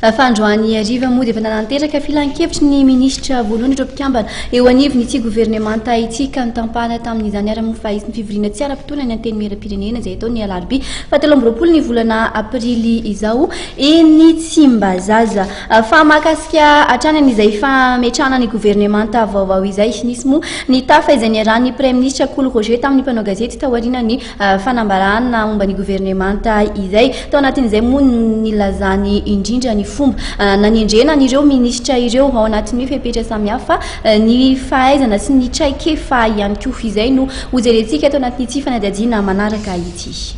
Fa androany hariva moa dia efa nanatanteraka filankevitry ny minisitra voalohany ireo mpikambana eo anivon'ity governemanta ity ka notampahana tamin'izany ary moa fa hisy ny fivoriana tsy ara-potoana ny Antenimierampirenena izay atao ny alarobia fahatelo amby 20 ny volana aprily izao eny Tsimbazaza. Fa mahakasika hatrany an'izay fametrahana ny governemanta vaovao izay, nisy moa ny tafa izay niarahan'ny Praiminisitra Kolo Roger tamin'ny mpanao gazety taorian'ny fanambarana momba ny governemanta izay. Tao anatin'izay moa no nilazany indrindra ny fomba nanendrena an'ireo minisitra ireo ao anatin'ny fepetra samihafa ny fahaizana sy ny traikefa ihany koa. Izay no hojerentsika ato anatin'ity fanadihadiana manaraka ity.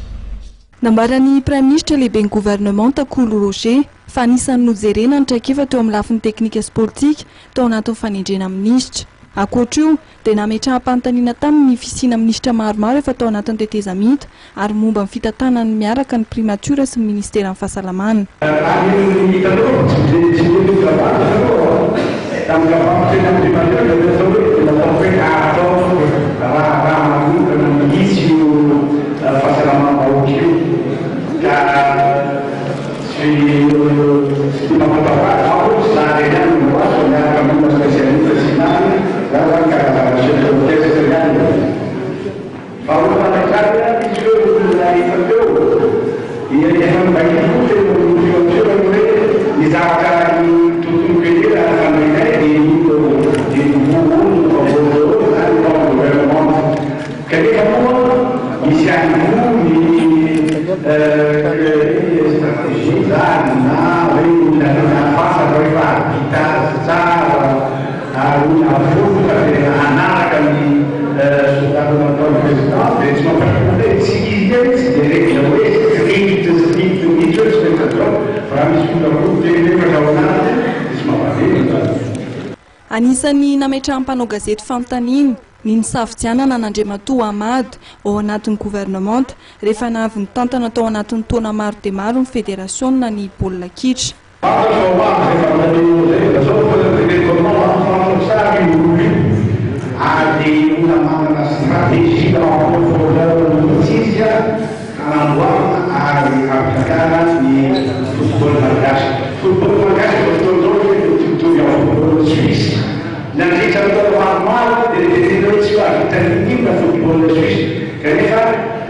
Nambaran'ny Praiminisitra lehiben'ny governemanta Kolo Roger fa anisan'ny nojerena ny traikefa teo amin'ny lafiny teknika sy politika tao anatin'ny fanendrena minisitra. Ankoatra io, dia nametraham-panontaniana taminy ny fisiana minisitra maromaro efa tao anatin'ny tetezamita ary momba ny fitantanany miaraka ny primatiora sy ny ministeran'ny fahasalamana. Raha ny hitanao fa tsy dia tsy mety ho kabary aloha tamin'ny kabary teny amin'ny primatiora dia natao hoe natao hoe ataoko raharaha manokana mihitsy io fahasalamam-bahoaka io ka Tsy tsy mampatahotra aho za irery ihany no miroaso miaraka amin'ny olona spécialiste sy namany, za zany karazana chef d'orchestre ihany e. Fa olona mandratr'ahy ihany izy hoe olona efa teo dia efa novakiako koa teo amin'ny filoha hoe ny zavatra tokony ho raha fandrinay dia io dia io olona vaovao zany tao amin'ny gouvernement. Kanefa moa misy ihany koa ny stratégie izany na hoe olona tena fantatra hoe fa vita azy tsara ary olona vonona tena hanaraka ny soa-dalana nataon'ny président dia tsy mampaninona hoe tsy izy ihany tsy dia règle hoe strict strict mihitsy hoe tsy maintsy atao fa raha misy olona roa telo efatra ao anatiny dia tsy mampaninona izany. Anisan'ny nametrahan'ny mpanao gazety fanontaniana ny nisafidianana an'Andriamatoa Ahmad ao anatin'ny governemanta rehefa nahavy nitantana tao anatin'ny taona maro dia maro ny federasiona ny baolina kitra. Fantatro fa ho avy izay fanontanianao izay, fa zao no teneniko aminao an, fantatro tsara io olona io, ary dia olona manana stratégie en profondeur mihitsy izy an, hanamboarana ary hampiakarana ny football malagasy. Football malagasy izao fotoana izao ve mitovitovy amin'ny football suisse? Nandritra ny taona maromaro dia notenenina hoe tsy mahavita n'inon'inona football suisse kanefa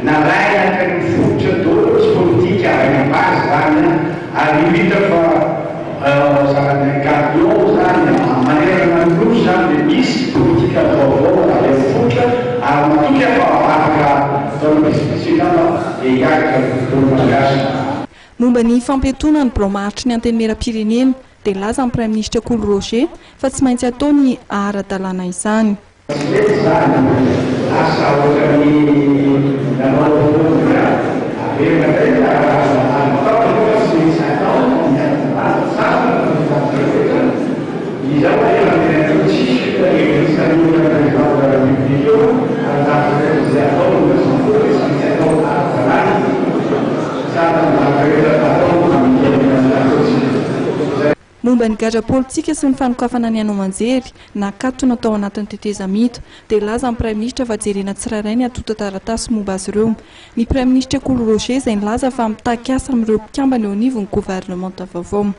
narahina akaiky ny fototra daholo sy politika avy any am-base izany an! Ary io hita fa sahalan'ny camion izany manerana ny nosy izany dia misy politika vaovao avy amin'ny fototra ary matoky aho fa afaka taona vitsivitsy angamba dia hiakatra ny football malagasy. Momba ny fampiatoana ny birao maharitry ny Antenimierampirenena dia nilaza ny Praiminisitra Kolo Roger fa tsy maintsy atao ny ara-dalàna izany. Tsy mety izany, lasa ohatran'ny nanao foana averina indray ny ara-dalàna atao kanefa tsy maintsy atao ny ara-dalàna, sarotra ny fanazavana rehetra, izaho efa niteny an'io tsisy hevitra isan'ny olona président de la république eo ary zavatra rehetra izay atao no raisina dia tsy maintsy atao ara-dalàna, tsara ny zavatra rehetra atao amin'ny fiainana ataontsika. Momba ny gadra politika sy ny fanokafana ny haino aman-jery nakatona tao anatin'ny tetezamita dia nilaza ny Praiminisitra fa jerena tsirairay ny antontan-taratasy momba azy ireo. Ny Praiminisitra Kolo Roger izay nilaza fa mitaky asa amin'ireo mpikambana eo anivon'ny governemanta vaovao.